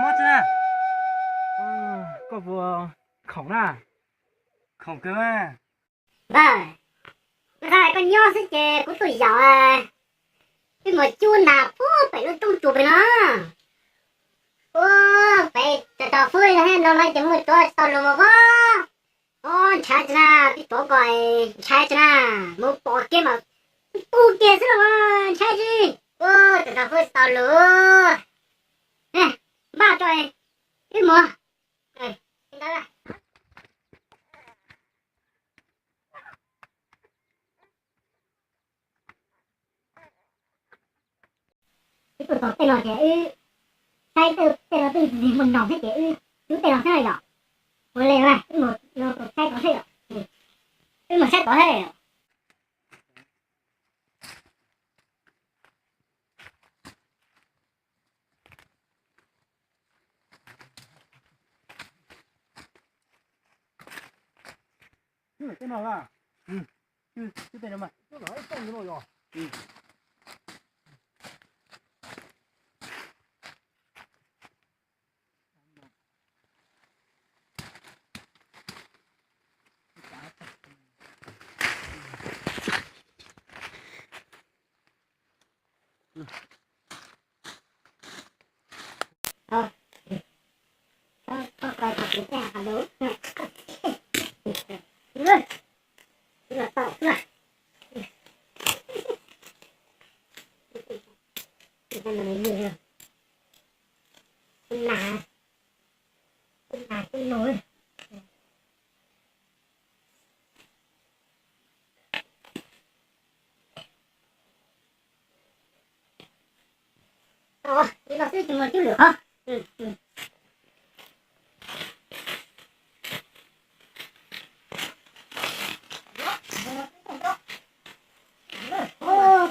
Mob tsi na. Koj puas khoom na? Khoom kawg mas. Npawg, koj txhob hais koj nyob xwb ces kuv tuaj yaum wb mus cub nas puag pem lub roob tsuas pem no. Ua pem tag tog fwb no los ces mus tuav tsis tau lus mas pob. Ua ntshai tsi na, peb tuav koj ntshai tsi na, mus pom kiag mas tu kiag xwb los ntshai tsi. Ua tag tog fwb tsis tau lus. Npaj rau wb mus. Wb tuaj txog tej no ces wb saib tej no twb muaj noog thiab ces wb cub tej no xwb na yom. Ua li wb mus saib tod thiab yom. Wb mus saib tod thiab yom.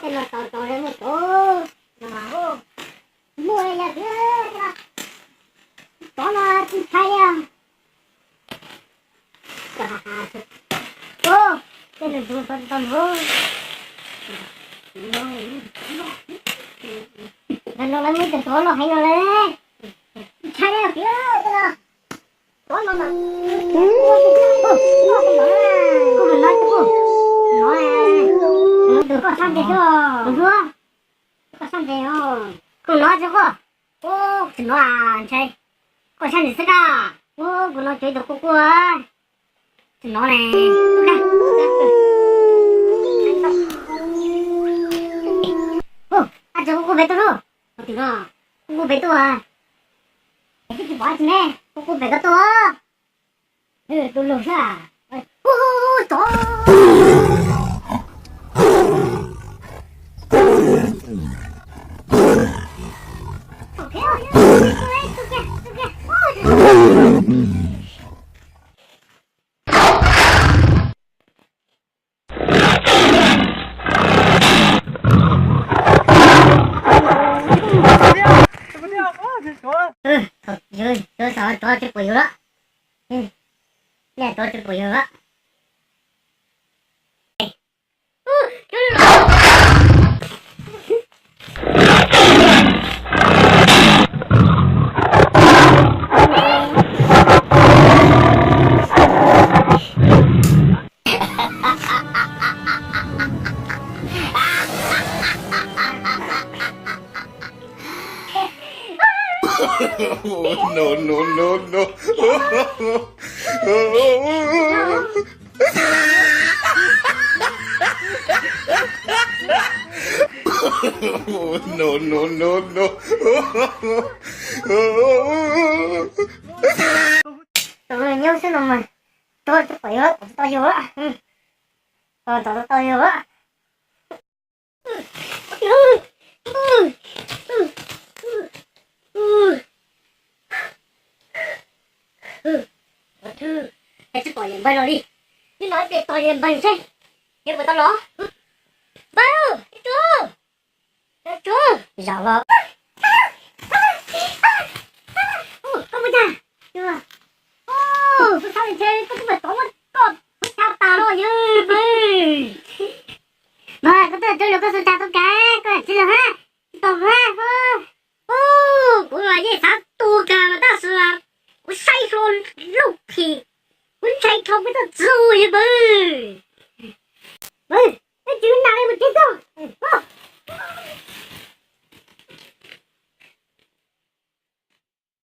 Tej no tau tau muaj tod, muaj yog tod no tsis ntshai li. Tej no tau tau. Ntawm no lawv muaj cov tod los heev no li. Ntshai li. Koj mus no, koj mus no, koj sab ntes xwb. Koj sab ntes, koj no xwb koj. Ub, tsis no ntshai. Koj sab ntes xwb na. Ub, kuv no cov ib tug quaj quaj. Tsis no ne. Ub, ab tsis quaj quaj pem tuaj lauj. Tus no quaj quaj pem tuaj. Es twb tsis pom dab tsi ne, quaj quaj pem koj tuaj. Tus lug sab. Ub, tsov. Tsov tsis pom yus lawm. Tsov tsis pom yus lawm. No, no, no, no. No, no, no, no. Tus nyob xwb no mas, tsov tsis pom yus, tsov tsis tau yus, tsov tsis tau yus. Es tsis pom yawm npawg los li. Twb no ib pliag tos yawm npawg seb yawg puas tau los. Npawg, tub, tub, zaum los. Koj mus cas? Koj xav li ntshe koj twb muaj tsov muab koj xya tas no yawg npawg. Mas koj twb hais rau luag koj xub tsa tau kav, koj tsis los hab, tsis tau hab. Kuv los yeej xav tu kag mas tab sis mas kuv saib hlua lub phim, kuv ntshai dhau peb toj txiv ua yog pw. Pw, peb tsis nas li mus tsev txog.